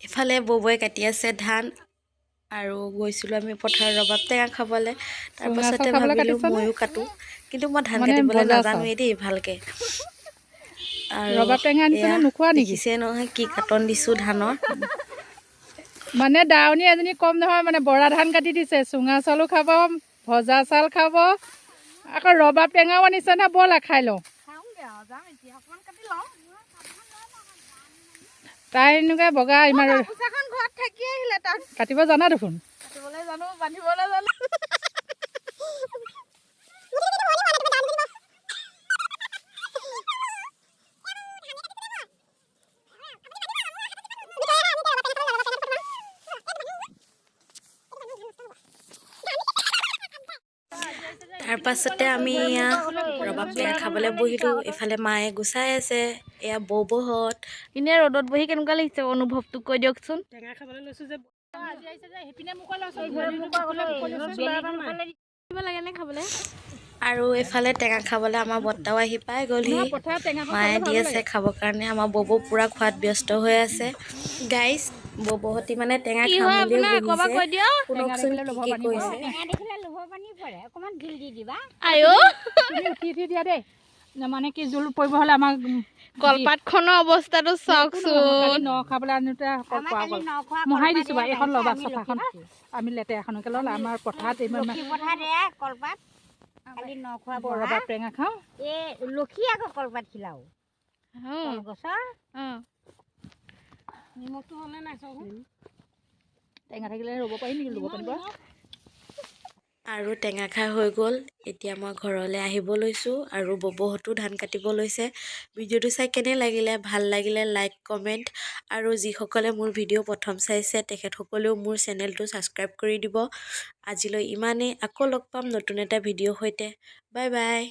ইফালে ববৌয়ে কাটি আছে ধান আৰু গৈছিলোঁ আমি পথাৰত ৰবাব টেঙা খাবলৈ। চুঙা চাউল তাৰপাছতে খাবলৈ ভাবিলোঁ কাটিছনে? ময়ো কাটোঁ, কিন্তু মই ধান মানে কাটিবলৈ ভজা চাউল। নাজানোৱেই দেই ভালকৈ। আৰু ৰবাব টেঙা আনিছনে? এয়া নোখোৱা নেকি? দেখিছে নহয় কি কাটন দিছোঁ ধানৰ। মানে দাৱনী এজনী কম নহয়, মানে বৰা ধান কাটি দিছে, চুঙা চাউলো খাব, ভজা চাউল খাব, আকৌ ৰবাব টেঙাও আনিছে নহয়। ব'লা খাই লওঁ। তাই এনেকুৱা বগা ইমান গামোচাখন ঘৰত থাকি আহিলে তাত। কাটিব জানা দেখোন। কাটিবলৈ জানো, বান্ধিবলৈ জানো। তাৰপাছতে আমি এয়া ৰবাব টেঙা খাবলৈ বহিলোঁ। এইফালে মায়ে গুচাই আছে। এয়া বৌবৌহঁত। এনেই ৰ'দত বহি কেনেকুৱা লাগিছে, অনুভৱটো কৈ দিয়কচোন। টেঙা খাবলৈ লৈছোঁ যে আজি আহিছে যে সেইপিনে মোকো লাগে নে খাবলৈ? আৰু এইফালে টেঙা খাবলৈ আমাৰ বৰ্তাও আহি পাই গ'লহি। পথাৰত টেঙাখন মায়ে খাবলৈ দি ভালো আছে লাগে। খাবৰ কাৰণে। আমাৰ বৌবৌ পূৰা খোৱাত ব্যস্ত হৈ আছে। গাইজ, বৌবৌহঁতি মানে টেঙা কি খাম হয় বুলিও আপোনাৰ আকৌ এবাৰ বহিছে। কৈ দিয়ক। শুনকচোন দেখিলে কি লোভৰ কি পানী কৈছে। টেঙা দেখিলে লোভৰ পানী পৰে, অকণমান জোল দি দিবা। আইঅ। তুমি উঠি উঠি দিয়া দেই, মানে কি জোল পৰিব হ'লে আমাক কলপাতখনৰ অৱস্থাটো চাওকচোন। ন খাবলৈ আনোতে আমাৰ খোৱা কালি গ'ল। ন খোৱা মোহাৰি কলপাত দিছোঁ বাৰু এয়া এইখন বাঢ়িছে, ল'বা আমি চফাখন। লক্ষী আমি লেতেৰাখনকে ল'ম। আমাৰ পথাৰত ইমান লক্ষী পথাৰত এয়া কলপাত কালি ন খোৱা বহা। ৰবাব টেঙা খাওঁ। এই লক্ষী আকৌ কলপাত খিলাও কলগছৰ। নিমখটো হ'লে নাই চাওকচোন। টেঙা থাকিলে ৰ'ব পাৰি নেকি লোভৰ পানী পৰা? আৰু টেঙা খাই হৈ গ'ল। এতিয়া মই ঘৰলৈ আহিব লৈছোঁ আৰু ববৌহঁতো ধান কাটিব লৈছে। ভিডিঅ'টো চাই কেনে লাগিলে? ভাল লাগিলে লাইক, কমেণ্ট আৰু যিসকলে মোৰ ভিডিঅ' প্ৰথম চাইছে তেখেতসকলেও মোৰ চেনেলটো ছাবস্ক্ৰাইব কৰি দিব। আজিলৈ ইমানেই। আকৌ লগ পাম নতুন এটা ভিডিঅ'ৰ সৈতে। Bye bye.